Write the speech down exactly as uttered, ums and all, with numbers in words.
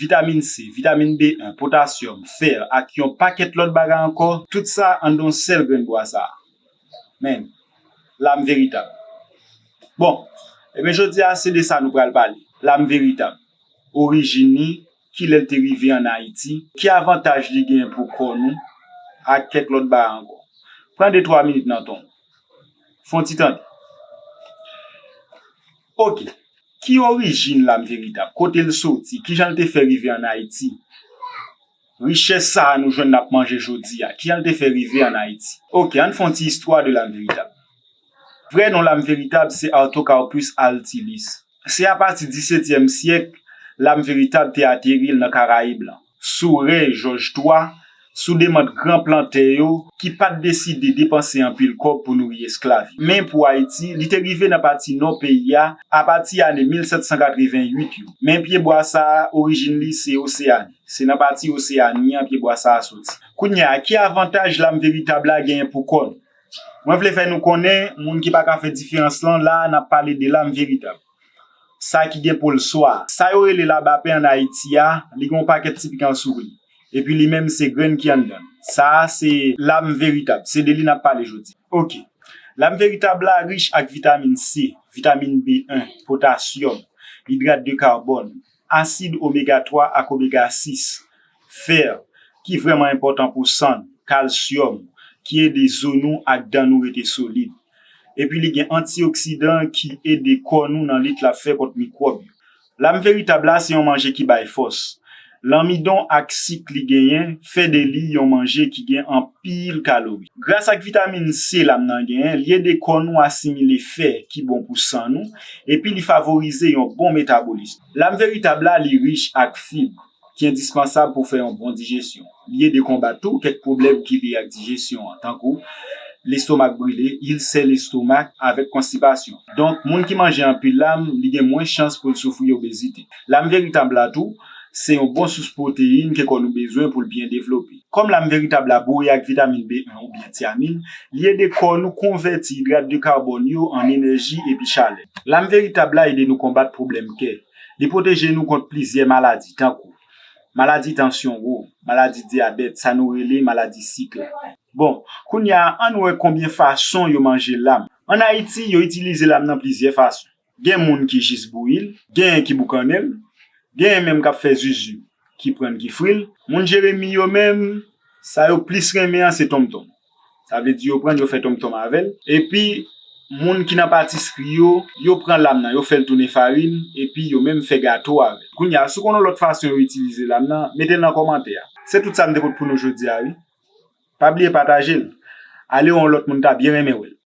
vitamin C, vitamin B en, potasyòm, fè ak yon pakèt lòt bagay ankò, tout sa anndan yon sèl grenn bwa sa a. Men, lam veritab. Bon, ebyen jodi a se de sa nou pral pale. Lam veritab. Orijin li, kilè l te rive ann Ayiti, ki avantaj li genyen pou kò nou, ak kèk lòt bagay ankò. Pran de twa minit nan tan w. Fè yon ti tande. Oke. Ki orijin lam veritab? Kote l soti? Kijan l te fè rive ann Ayiti? Richès sa a nou jwenn n ap manje jodi a, kijan l te fè rive ann Ayiti? Oke, ann fè yon ti istwa de lam veritab. Vrè non lam veritab se Artocarpus altilis. Se apati disetyèm syèk lam veritab te ateri l nan Karayib lan, sou rèy Jòj twa, sou demann gran plantè yo ki pa t deside depanse anpil kòb pou nouri esklav yo. Men pou Ayiti, li te rive nan pati nò peyi a apati ane mil sèt san katreven uit yo. Men pyebwa sa a, orijin li se Oseyani. Se nan pati Oseyani an pyebwa sa a soti. Kounye a, ki avantaj lam veritab la genyen pou kò nou? Mwen vle fè nou konnen, moun ki pa ka fè diferans lan, la a n ap pale de lam veritab. Sa ki gen po l swa. Sa yo rele labapen ann Ayiti a, li gen yon pakèt ti pikan sou li. Epi li menm se grenn ki anndan l. Sa a se lam veritab. Se de li n ap pale jodi. Oke. Lam veritab la rich ak vitamin C, vitamin B en, potasyòm, idrat de kabòn, asid omega twa ak omega sis, fè, ki vrèman enpòtan pou san n, kalsyòm, ki ede zo nou ak dan nou rete solid. Epi li gen antioksidan ki ede kò nou nan lit l ap fè kont mikwòb yo. Lam veritab la se yon manje ki bay fòs. Lanmidon ak sik li genyen fè de li yon manje ki gen anpil kalori. Gras ak vitamin C lam nan genyen, li ede kò nou asimile fè ki bon pou san nou, epi li favorize yon bon metabolism. Lam veritab la, li rich ak fib, ki endispansab pou fè yon bon dijesyon. Li ede konbat tou kèk pwoblèm ki lye ak dijesyon an, tankou lestomak brile, ilsè lestomak, avèk konstipasyon. Donk, moun ki manje anpil lam, li gen mwens chans pou l soufri obezite. Lam veritab la tou, se yon bon sous pwoteyin ke kò nou bezwen pou l byen devlope. Kòm lam veritab la boure ak vitamin B en oubyen tyamin, li ede kò nou konvèti idrat de kabòn yo an enèji epi chalè. Lam veritab la ede nou konbat pwoblèm kè. Li pwoteje nou kont plizyè maladi, tankou maladi tansyon wo, maladi dyabèt, sa nou rele maladi sik la. Bon, kounye a, ann wè konbyen fason yo manje lam. Ann Ayiti, yo itilize lam nan plizyè fason. Gen moun ki jis bouyi l, genyen ki boukannen l, genyen menm k ap fè zuzu, ki pran l, ki fri l. Moun Jeremi yo menm, sa yo plis renmen an se tonmtonm. Sa vle di yo pran l, yo fè tonmtonm avè l. Epi, moun ki nan patisri yo, yo pran lam nan, yo fè l tounen farin, epi yo menm fè gato avè l. Kounye a, si w konn yon lòt fason yo itilize lam nan, mete l nan kòmantè a. Se tout sa m te pote pou nou jodi a, wi. Pa bliye pataje l. Ale wè yon lòt moun ta byen renmen wè l.